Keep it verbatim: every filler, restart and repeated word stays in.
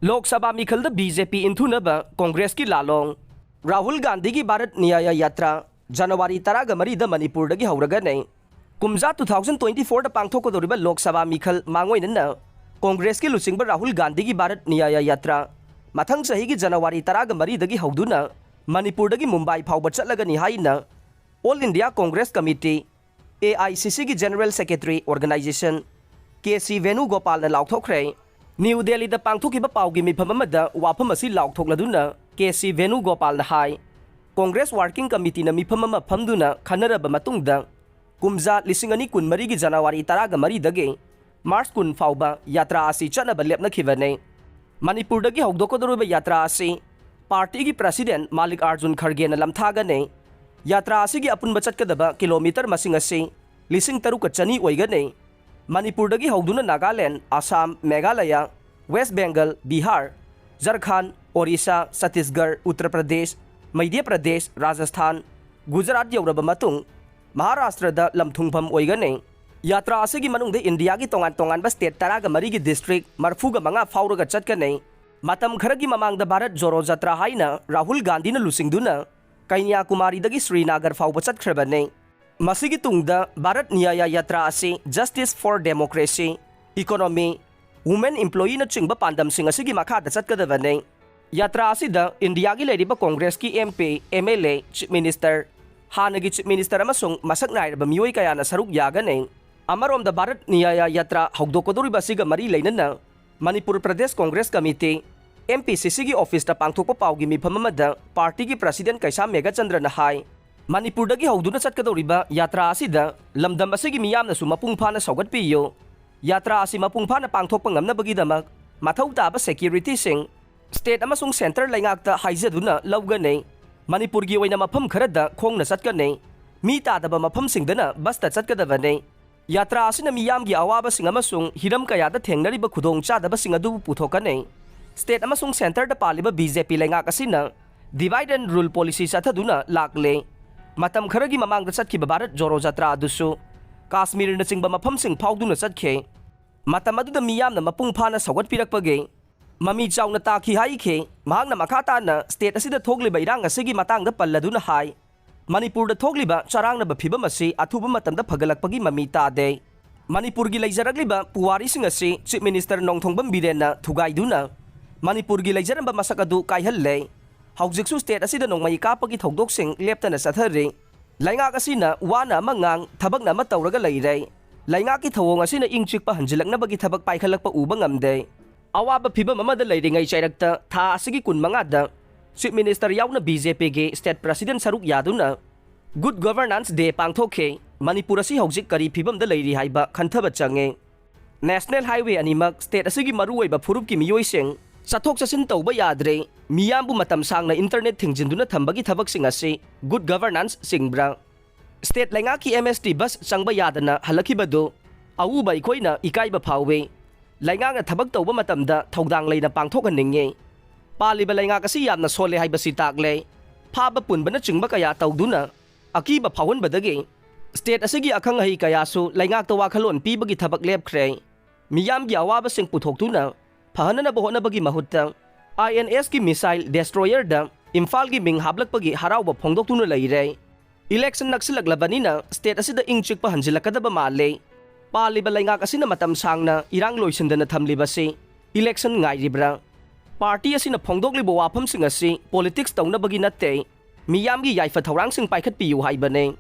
Lok Sabha ꯃꯤꯈꯜꯗ B J ꯄꯤ ꯏꯟꯊꯨꯅꯕ ꯀꯣꯡꯒ꯭ꯔꯦꯁꯀꯤ ꯂꯥꯂꯣꯡ꯫ ꯔꯥꯍꯨꯜ ꯒꯥꯟꯙꯤꯒꯤ ꯚꯥꯔꯠ ꯅ꯭ꯌꯥꯌ ꯌꯥꯇ꯭ꯔꯥ ꯖꯅꯋꯥꯔꯤ ꯇꯔꯥꯒ ꯃꯔꯤꯗ ꯃꯅꯤꯄꯨꯔꯗꯒꯤ ꯍꯧꯔꯒꯅꯤ꯫ ꯀꯨꯝꯖꯥ two thousand twenty fourꯗ ꯄꯥꯡꯊꯣꯛꯀꯗꯧꯔꯤꯕ Lok Sabha ꯃꯤꯈꯜ ꯃꯥꯡꯑꯣꯏꯅꯅ ꯀꯣꯡꯒ꯭ꯔꯦꯁꯀꯤ ꯂꯨꯆꯤꯡꯕ ꯔꯥꯍꯨꯜ ꯒꯥꯟꯙꯤꯒꯤ ꯚꯥꯔꯠ ꯅ꯭ꯌꯥꯌ ꯌꯥꯇ꯭ꯔꯥ ꯃꯊꯪ ꯆꯍꯤꯒꯤ ꯖꯅꯋꯥꯔꯤ ꯇꯔꯥꯒ ꯃꯔꯤꯗꯒꯤ ꯍꯧꯗꯨꯅ ꯃꯅꯤꯄꯨꯔꯗꯒꯤ ꯃꯨꯝꯕꯥꯏ ꯐꯥꯎꯕ ꯆꯠꯂꯒꯅꯤ ꯍꯥꯏꯅ All India Congress Committee, A I C Cꯒꯤ General Secretary Organization, K C ꯚꯦꯅꯨꯒꯣꯄꯥꯜꯅ ꯂꯥꯎꯊꯣꯛꯈ꯭ꯔꯦ꯫ ꯅ꯭ꯌꯨ ꯗꯦꯜꯂꯤꯗ ꯄꯥꯡꯊꯣꯛꯈꯤꯕ ꯄꯥꯎꯒꯤ ꯃꯤꯐꯝ ꯑꯃꯗ ꯋꯥꯐꯝ ꯑꯁꯤ ꯂꯥꯎꯊꯣꯛꯂꯗꯨꯅ K C ꯚꯦꯅꯨꯒꯣꯄꯥꯜꯅ ꯍꯥꯏ, ꯀꯣꯡꯒ꯭ꯔꯦꯁ ꯋꯥꯔꯀꯤꯡ ꯀꯃꯤꯇꯤꯅ ꯃꯤꯐꯝ ꯑꯃ ꯐꯝꯗꯨꯅ ꯈꯟꯅꯔꯕ ꯃꯇꯨꯡꯗ ꯀꯨꯝꯖꯥ ꯂꯤꯁꯤꯡ ꯑꯅꯤ ꯀꯨꯟꯃꯔꯤꯒꯤ ꯖꯅꯋꯥꯔꯤ ꯇꯔꯥꯒ ꯃꯔꯤꯗꯒꯤ ꯃꯥꯔꯆ ꯀꯨꯟ ꯐꯥꯎꯕ ꯌꯥꯇ꯭ꯔꯥ ꯑꯁꯤ ꯆꯠꯅꯕ ꯂꯦꯞꯅꯈꯤꯕꯅꯤ꯫ ꯃꯅꯤꯄꯨꯔꯗꯒꯤ ꯍꯧꯗꯣꯛꯀꯗꯧꯔꯤꯕ ꯌꯥꯇ꯭ꯔꯥ ꯑꯁꯤ ꯄꯥꯔꯇꯤꯒꯤ ꯄ꯭ꯔꯁꯤꯗꯦꯟ ꯃꯥꯂꯤꯛ ꯑꯥꯔꯖꯨꯟ ꯈꯔꯒꯦꯅ ꯂꯝꯊꯥꯒꯅꯤ꯫ ꯌꯥꯇ꯭ꯔꯥ ꯑꯁꯤꯒꯤ ꯑꯄꯨꯟꯕ ꯆꯠꯀꯗꯕ ꯀꯤꯂꯣꯃꯤꯇꯔ ꯃꯁꯤꯡ ꯑꯁꯤ ꯂꯤꯁꯤꯡ ꯇꯔꯨꯛꯀ ꯆꯅꯤ ꯑꯣꯏꯒꯅꯤ꯫ ꯃꯅꯤꯄꯨꯔꯗꯒꯤ ꯍꯧꯗꯨꯅ ꯅꯥꯒꯥꯂꯦꯟ, ꯑꯁꯥꯝ, ꯃꯦꯘꯥꯂꯌ, ꯋꯦꯁ ꯕꯦꯡꯒꯜ, ꯕꯤꯍꯥꯔ, ꯖꯔꯈꯥꯟ, ꯑꯣꯔꯤꯁꯥ, ꯆꯇꯤꯁꯒꯔ, ꯎꯠꯇꯔ ꯄ꯭ꯔꯗꯦꯁ, ꯃꯙ꯭ꯌ ꯄ꯭ꯔꯗꯦꯁ, ꯔꯥꯖꯁꯊꯥꯟ, ꯒꯨꯖꯔꯥꯠ ꯌꯧꯔꯕ ꯃꯇꯨꯡ ꯃꯍꯥꯔꯥꯁꯇ꯭ꯔꯗ ꯂꯝꯊꯨꯡꯐꯝ ꯑꯣꯏꯒꯅꯤ꯫ ꯌꯥꯇ꯭ꯔꯥ ꯑꯁꯤꯒꯤ ꯃꯅꯨꯡꯗ ꯏꯟꯗꯤꯌꯥꯒꯤ ꯇꯣꯉꯥꯟ ꯇꯣꯉꯥꯟꯕ ꯁ꯭ꯇꯦꯠ ꯇꯔꯥꯒ ꯃꯔꯤꯒꯤ ꯗꯤꯁꯇ꯭ꯔꯤꯛ ꯃꯔꯤꯐꯨꯒ ꯃꯉꯥ ꯐꯥꯎꯔꯒ ꯆꯠꯀꯅꯤ꯫ ꯃꯇꯝ ꯈꯔꯒꯤ ꯃꯃꯥꯡꯗ ꯚꯥꯔꯠ ꯖꯣꯔꯣ ꯖꯇ꯭ꯔꯥ ꯍꯥꯏꯅ ꯔꯥꯍꯨꯜ ꯒꯥꯟꯙꯤꯅ ꯂꯨꯆꯤꯡꯗꯨꯅ ꯀꯩꯅ꯭ꯌꯥꯀꯨꯃꯥꯔꯤꯗꯒꯤ ꯁ꯭ꯔꯤꯅꯥꯒꯔ ꯐꯥꯎꯕ ꯆꯠꯈ꯭ꯔꯕꯅꯤ꯫ ꯃꯁꯤꯒꯤ ꯇꯨꯡꯗ ꯚꯥꯔꯠ ꯅ꯭ꯌꯥꯌ ꯌꯥꯇ꯭ꯔꯥ ꯑꯁꯤ Justice for Democracy, Economy, Women Employeeꯅꯆꯤꯡꯕ ꯄꯥꯟꯗꯝꯁꯤꯡ ꯑꯁꯤꯒꯤ ꯃꯈꯥꯗ ꯆꯠꯀꯗꯕꯅꯤ꯫ ꯌꯥꯇ꯭ꯔꯥ ꯑꯁꯤꯗ ꯏꯟꯗꯤꯌꯥꯒꯤ ꯂꯩꯔꯤꯕ ꯀꯣꯡꯒ꯭ꯔꯦꯁꯀꯤ M P, M L A, Chief Minister, ꯍꯥꯟꯅꯒꯤ Chief Minister ꯑꯃꯁꯨꯡ ꯃꯁꯛ ꯅꯥꯏꯔꯕ ꯃꯤꯑꯣꯏ ꯀꯌꯥꯅ ꯁꯔꯨꯛ ꯌꯥꯒꯅꯤ꯫ ꯑꯃꯔꯣꯝꯗ ꯚꯥꯔꯠ ꯅ꯭ꯌꯥꯌ ꯌꯥꯇ꯭ꯔꯥ ꯍꯧꯗꯣꯛꯀꯗꯧꯔꯤꯕ ꯑꯁꯤꯒ ꯃꯔꯤ ꯂꯩꯅꯅ Manipur Pradesh Congress committee, M P C Cꯒꯤ ꯑꯣꯐꯤꯁꯇ ꯄꯥꯡꯊꯣꯛꯄ ꯄꯥꯎꯒꯤ ꯃꯤꯐꯝ ꯑꯃꯗ ꯄꯥꯔꯇꯤꯒꯤ ꯄ꯭ꯔꯁꯤꯗꯦꯟ ꯀꯩꯁꯥꯝ ꯃꯦꯘꯆꯟꯗ꯭ꯔꯅ ꯍꯥꯏ, ꯃꯅꯤꯄꯨꯔꯗꯒꯤ ꯍꯧꯗꯨꯅ ꯆꯠꯀꯗꯧꯔꯤꯕ ꯌꯥꯇ꯭ꯔꯥ ꯑꯁꯤꯗ ꯂꯝꯗꯝ ꯑꯁꯤꯒꯤ ꯃꯤꯌꯥꯝꯅꯁꯨ ꯃꯄꯨꯡ ꯐꯥꯅ ꯁꯧꯒꯠꯄꯤꯌꯨ꯫ ꯌꯥꯇ꯭ꯔꯥ ꯑꯁꯤ ꯃꯄꯨꯡ ꯐꯥꯅ ꯄꯥꯡꯊꯣꯛꯄ ꯉꯝꯅꯕꯒꯤꯗꯃꯛ ꯃꯊꯧ ꯇꯥꯕ ꯁꯦꯀ꯭ꯌꯨꯔꯤꯇꯤꯁꯤꯡ ꯁ꯭ꯇꯦꯠ ꯑꯃꯁꯨꯡ ꯁꯦꯟꯇꯔ ꯂꯩꯉꯥꯛꯇ ꯍꯥꯏꯖꯗꯨꯅ ꯂꯧꯒꯅꯤ꯫ ꯃꯅꯤꯄꯨꯔꯒꯤ ꯑꯣꯏꯅ ꯃꯐꯝ ꯈꯔꯗ ꯈꯣꯡꯅ ꯆꯠꯀꯅꯤ꯫ ꯃꯤ ꯇꯥꯗꯕ ꯃꯐꯝꯁꯤꯡꯗꯅ ꯕꯁꯇ ꯆꯠꯀꯗꯕꯅꯤ꯫ ꯌꯥꯇ꯭ꯔꯥ ꯑꯁꯤꯅ ꯃꯤꯌꯥꯝꯒꯤ ꯑꯋꯥꯕꯁꯤꯡ ꯑꯃꯁꯨꯡ ꯍꯤꯔꯝ ꯀꯌꯥꯗ ꯊꯦꯡꯅꯔꯤꯕ ꯈꯨꯗꯣꯡꯆꯥꯗꯕꯁꯤꯡ ꯑꯗꯨꯕꯨ ꯄꯨꯊꯣꯛꯀꯅꯤ꯫ ꯁ꯭ꯇꯦꯠ ꯑꯃꯁꯨꯡ ꯁꯦꯟꯇꯔꯗ ꯄꯥꯜꯂꯤꯕ B J P ꯂꯩꯉꯥꯛ ꯑꯁꯤꯅ divide and rule policy ꯆꯠꯊꯗꯨꯅ ꯂꯥꯛꯂꯦ꯫ ꯃꯇꯝ ꯈꯔꯒꯤ ꯃꯃꯥꯡꯗ ꯆꯠꯈꯤꯕ ꯚꯥꯔꯠ ꯖꯣꯔꯣ ꯖꯇ꯭ꯔꯥ ꯑꯗꯨꯁꯨ ꯀꯥꯁꯃꯤꯔꯅꯆꯤꯡꯕ ꯃꯐꯝꯁꯤꯡ ꯐꯥꯎꯗꯨꯅ ꯆꯠꯈꯤ꯫ ꯃꯇꯝ ꯑꯗꯨꯗ ꯃꯤꯌꯥꯝꯅ ꯃꯄꯨꯡ ꯐꯥꯅ ꯁꯧꯒꯠꯄꯤꯔꯛꯄꯒꯤ ꯃꯃꯤ ꯆꯥꯎꯅ ꯇꯥꯈꯤ ꯍꯥꯏꯈꯤ꯫ ꯃꯍꯥꯛꯅ ꯃꯈꯥ ꯇꯥꯅ state ꯑꯁꯤꯗ ꯊꯣꯛꯂꯤꯕ ꯏꯔꯥꯡ ꯑꯁꯤꯒꯤ ꯃꯇꯥꯡꯗ ꯄꯜꯂꯗꯨꯅ ꯍꯥꯏ, ꯃꯅꯤꯄꯨꯔꯗ ꯊꯣꯛꯂꯤꯕ ꯆꯔꯥꯡꯅꯕ ꯐꯤꯕꯝ ꯑꯁꯤ ꯑꯊꯨꯕ ꯃꯇꯝꯗ ꯐꯒꯠꯂꯛꯄꯒꯤ ꯃꯃꯤ ꯇꯥꯗꯦ꯫ ꯃꯅꯤꯄꯨꯔꯒꯤ ꯂꯩꯖꯔꯛꯂꯤꯕ ꯄꯨꯋꯥꯔꯤꯁꯤꯡ ꯑꯁꯤ Chief Minister ꯅꯣꯡꯊꯣꯝꯕꯝ ꯕꯤꯔꯦꯟꯅ ꯊꯨꯒꯥꯏꯗꯨꯅ ꯃꯅꯤꯄꯨꯔꯒꯤ ꯂꯩꯖꯔꯝꯕ ꯃꯁꯛ ꯑꯗꯨ ꯀꯥꯏꯍꯜꯂꯦ꯫ ꯍꯧꯖꯤꯛꯁꯨ state ꯑꯁꯤꯗ ꯅꯣꯡꯃꯩ ꯀꯥꯞꯄꯒꯤ ꯊꯧꯗꯣꯛꯁꯤꯡ ꯂꯦꯞꯇꯅ ꯆꯠꯊꯔꯤ꯫ ꯂꯩꯉꯥꯛ ꯑꯁꯤꯅ ꯋꯥꯅ ꯑꯃ ꯉꯥꯡ, ꯊꯕꯛꯅ ꯑꯃ ꯇꯧꯔꯒ ꯂꯩꯔꯦ꯫ ꯂꯩꯉꯥꯛꯀꯤ ꯊꯧꯑꯣꯡ ꯑꯁꯤꯅ ꯏꯪ ꯆꯤꯛꯄ ꯍꯟꯖꯤꯜꯂꯛꯅꯕꯒꯤ ꯊꯕꯛ ꯄꯥꯏꯈꯠꯂꯛꯄ ꯎꯕ ꯉꯝꯗꯦ꯫ ꯑꯋꯥꯕ ꯐꯤꯕꯝ ꯑꯃꯗ ꯂꯩꯔꯤꯉꯩ ꯆꯩꯔꯛꯇ ꯊꯥ ꯑꯁꯤꯒꯤ ꯀꯨꯟꯃꯉꯥꯗ Chief Minister ꯌꯥꯎꯅ BJPꯒꯤ state president ꯁꯔꯨꯛ ꯌꯥꯗꯨꯅ Good Governance Day ꯄꯥꯡꯊꯣꯛꯈꯤ꯫ ꯃꯅꯤꯄꯨꯔ ꯑꯁꯤ ꯍꯧꯖꯤꯛ ꯀꯔꯤ ꯐꯤꯕꯝꯗ ꯂꯩꯔꯤ ꯍꯥꯏꯕ ꯈꯟꯊꯕ ꯆꯪꯉꯤ꯫ National Highway ꯑꯅꯤꯃꯛ state ꯑꯁꯤꯒꯤ ꯃꯔꯨꯑꯣꯏꯕ ꯐꯨꯔꯨꯞꯀꯤ ꯃꯤꯑꯣꯏꯁꯤꯡ ꯆꯠꯊꯣꯛ ꯆꯠꯁꯤꯟ ꯇꯧꯕ ꯌꯥꯗ꯭ꯔꯦ꯫ ꯃꯤꯌꯥꯝꯕꯨ ꯃꯇꯝ ꯁꯥꯡꯅ internet ꯊꯤꯡꯖꯤꯟꯗꯨꯅ ꯊꯝꯕꯒꯤ ꯊꯕꯛꯁꯤꯡ ꯑꯁꯤ good governance ꯆꯤꯡꯕ꯭ꯔꯥ? State ꯂꯩꯉꯥꯛꯀꯤ MST bus ꯆꯪꯕ ꯌꯥꯗꯅ ꯍꯜꯂꯛꯈꯤꯕꯗꯨ ꯑꯎꯕ ꯑꯩꯈꯣꯏꯅ ꯏꯀꯥꯏꯕ ꯐꯥꯎꯏ꯫ ꯂꯩꯉꯥꯛꯅ ꯊꯕꯛ ꯇꯧꯕ ꯃꯇꯝꯗ ꯊꯧꯗꯥꯡ ꯂꯩꯅ ꯄꯥꯡꯊꯣꯛꯍꯟꯅꯤꯡꯉꯤ꯫ ꯄꯥꯜꯂꯤꯕ ꯂꯩꯉꯥꯛ ꯑꯁꯤ ꯌꯥꯝꯅ ꯁꯣꯜꯂꯦ ꯍꯥꯏꯕꯁꯤ ꯇꯥꯛꯂꯦ꯫ ꯐꯥꯕ ꯄꯨꯟꯕꯅꯆꯤꯡꯕ ꯀꯌꯥ ꯇꯧꯗꯨꯅ ꯑꯀꯤꯕ ꯐꯥꯎꯍꯟꯕꯗꯒꯤ state ꯑꯁꯤꯒꯤ ꯑꯈꯪ ꯑꯍꯩ ꯀꯌꯥꯁꯨ ꯂꯩꯉꯥꯛꯇ ꯋꯥꯈꯜꯂꯣꯟ ꯄꯤꯕꯒꯤ ꯊꯕꯛ ꯂꯦꯞꯈ꯭ꯔꯦ꯫ ꯃꯤꯌꯥꯝꯒꯤ ꯑꯋꯥꯕꯁꯤꯡ ꯄꯨꯊꯣꯛꯇꯨꯅ ꯐꯍꯟꯅꯅꯕ ꯍꯣꯠꯅꯕꯒꯤ ꯃꯍꯨꯠꯇ INSꯀꯤ missile destroyerꯗ ꯏꯝꯐꯥꯜꯒꯤ ꯃꯤꯡ ꯍꯥꯞꯂꯛꯄꯒꯤ ꯍꯔꯥꯎꯕ ꯐꯣꯡꯗꯣꯛꯇꯨꯅ ꯂꯩꯔꯦ꯫ Election ꯅꯛꯁꯤꯜꯂꯛꯂꯕꯅꯤꯅ state ꯑꯁꯤꯗ ꯏꯪ ꯆꯤꯛꯄ ꯍꯟꯖꯤꯜꯂꯛꯀꯗꯕ ꯃꯥꯜꯂꯦ꯫ ꯄꯥꯜꯂꯤꯕ ꯂꯩꯉꯥꯛ ꯑꯁꯤꯅ ꯃꯇꯝ ꯁꯥꯡꯅ ꯏꯔꯥꯡ ꯂꯣꯏꯁꯤꯟꯗꯅ ꯊꯝꯂꯤꯕꯁꯤ election ꯉꯥꯏꯔꯤꯕ꯭ꯔꯥ? Party ꯑꯁꯤꯅ ꯐꯣꯡꯗꯣꯛꯂꯤꯕ ꯋꯥꯐꯝꯁꯤꯡ ꯑꯁꯤ politics ꯇꯧꯅꯕꯒꯤ ꯅꯠꯇꯦ, ꯃꯤꯌꯥꯝꯒꯤ ꯌꯥꯏꯐ ꯊꯧꯔꯥꯡꯁꯤꯡ ꯄꯥꯏꯈꯠꯄꯤꯌꯨ ꯍꯥꯏꯕꯅꯤ꯫